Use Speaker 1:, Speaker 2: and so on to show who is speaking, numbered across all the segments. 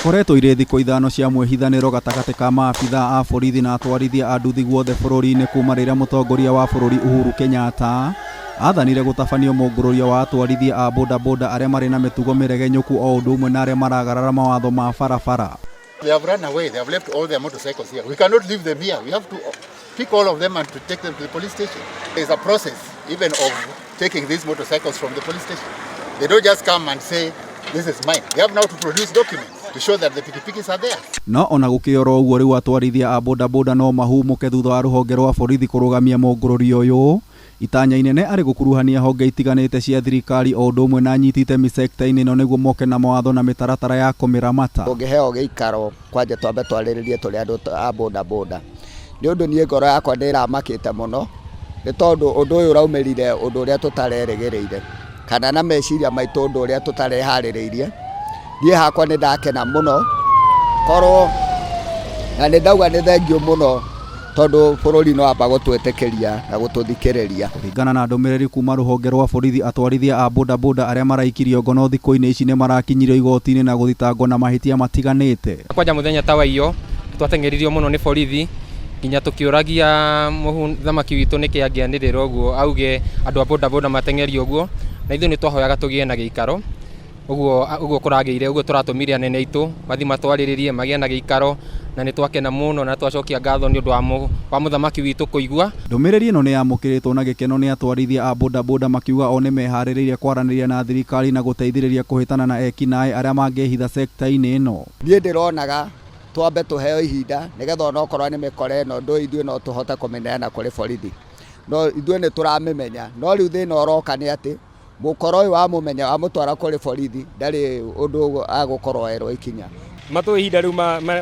Speaker 1: Ikoretwo irĩ thikũ ithano cia mwĩhithanĩro gatagatĩ ka maabithaa a borithi na atwarithia a nduthi guothe bũrũri-inĩ kuma rĩrĩa mũtongoria wa bũrũri Uhuru Kenyatta athanire gũtabanio mũngũrũrio wa atwarithia a bodaboda arĩa marĩ na mĩtugo mĩregenyũku o ũndũ ũmwe na arĩa maragarara mawatho ma barabara.
Speaker 2: They have run away. They have left all their motorcycles here. We cannot leave them here. We have to pick all of them and to take them to the police station. There's a process even of taking these motorcycles from the police station. They don't just come and say, this is mine. They have now to produce documents to show that the pikipikis are theirs.
Speaker 1: No ona gũkĩrĩ oro ũguo rĩu atwarithia a bodaboda no mahumũke thutha wa rũhonge rwa borithi kũrũgamia mũngũrũrio ũyũ. Itanya inene arĩ gũkuruhania honge itiganĩte cia thirikari o ũndũ ũmwe na anyiti itemi sekta-inĩ ĩno nĩguo moke na mawatho na mĩtaratara ya kũmĩramata.
Speaker 3: Tũngĩheo gĩikaro kwanja twambe twarĩrĩrie tũrĩ andũ a bodaboda, nĩ ũndũ niĩ ngoro yakwa nĩ ĩramakĩte mũno, nĩ tondũ ũndũ ũyũ ũraumĩrire ũndũ ũrĩa tũtarerĩgĩrĩire, kana na meciria maitũ ũndũ ũrĩa tũtareharĩrĩirie. Niĩ hakwa nĩ ndakena mũno, korwo na nĩ ndauga nĩ thengiũ mũno tondũ bũrũri nĩ wamba gũtwĩtĩkĩria na gũtũthikĩrĩria.
Speaker 1: Kũringana na ndũmĩrĩri kuma rũhonge rwa borithi, atwarithia a bodaboda arĩa maraikirio ngono thikũ-inĩ ici nĩ marakinyirio igoti-inĩ na gũthitangwo na mahĩtia matiganĩte.
Speaker 4: Kwanja mũthenya ta wa iyo twateng'eririo mũno nĩ borithi nginya tũkĩũragia mũthamaki witũ nĩkĩ angĩanĩrĩra ũguo auge andũ a bodaboda mateng'erio ũguo, na ithuĩ nĩ twahoyaga tũgĩe na gĩikaro ũguo ũguo kũragĩire ũguo tũratũmire anene aitũ mathiĩ matwarĩrĩrie magĩe na gĩikaro, na nĩ twakena mũno na twacokia ngatho nĩ ũndũ wa mũthamaki witũ kũigua.
Speaker 1: Ndũmĩrĩri ĩno nĩ yamũkĩrĩtwo na gĩkeno nĩ atwarithia a bodaboda makiuga o nĩ meharĩrĩirie kwaranĩria na thirikari na gũteithĩrĩria kũhĩtana na ekinaĩ arĩa mangĩhitha sekta-inĩ ĩno.
Speaker 3: Niĩ ndĩronaga twambe tũheo ihinda nĩgetha onokorwo nĩ mĩkora ĩno ndũ ithuĩ no tũhote kũmĩneana kũrĩ borithi, no ithuĩ nĩ tũramĩmenya, no rĩu thĩna ũroka nĩ atĩ mũkora ũyũ wamũmenya wamũtwara kũrĩ borithi ndarĩ ũndũ agũkorwo erwo ikinya.
Speaker 5: Matũhe ihinda rĩu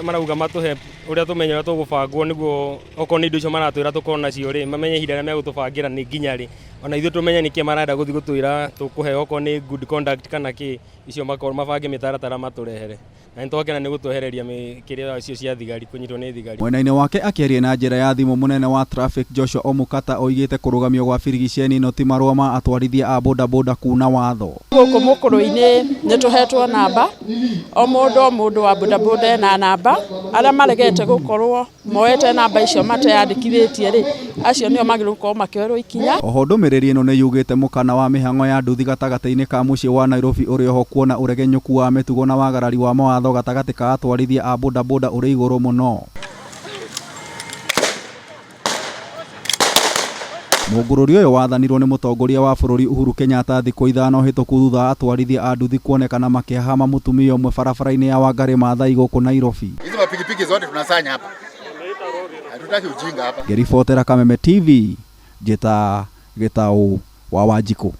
Speaker 5: marauga matũhe ũrĩa tũmenye ũrĩa tũgũbangwo nĩguo okorwo nĩ indo icio maratwĩra tũkorwo nacio rĩ, mamenye ihinda rĩrĩa megũtũbangĩra nĩ nginya rĩ, ona ithuĩ tũmenye nĩkĩ marenda gũthiĩ gũtwĩra tũkũheo okorwo nĩ good conduct kana kĩ, icio makorwo mabange mĩtaratara matũrehere. Na nĩ twakena nĩ gũtwehereria kĩrĩa icio cia thigari, kũnyitwo nĩ thigari.
Speaker 1: Mwena-inĩ wake akĩaria na njĩra ya thimũ mũnene wa traffic Joshua Omukata oigĩte kũrũgamio gwa birigiceni ĩno ti marũa ma atwarithia a bodaboda kuna watho.
Speaker 6: Gũkũ mũkũrũ-inĩ nĩ tũhetwo namba, o mũndũ o mũndũ wa bodaboda ena namba, arĩa maregete gũkorwo moete namba icio mateyandĩkithĩtie rĩ, acio nĩo magĩrĩirwo gũkorwo makĩoerwo ikinya.
Speaker 1: Oho ndũmĩrĩri ĩno nĩ yugĩte mũkana wa mĩhang'o ya nduthi gatagatĩ-inĩ ka mũciĩ wa Nairobi ũrĩ oho kuona ũregenyũku wa mĩtugo na wagarari wa mawatho gatagatĩ ka atwarithia a bodaboda ũrĩ igũrũ mũno. Mũngũrũrio ũyũ wathanirwo nĩ mũtongoria wa bũrũri Uhuru Kenyatta thikũ ithano hĩtũku thutha wa atwarithia a nduthi kuonekana makĩhahama mũtumia ũmwe barabara-inĩ ya Wangari Maathai gũkũ Nairobi.
Speaker 2: Hizi mapikipiki zote tunasanya hapa. Hatutaki ujinga hapa.
Speaker 1: Ngĩribotera Kameme TV, njĩta Gĩtaũ wa Wanjikũ.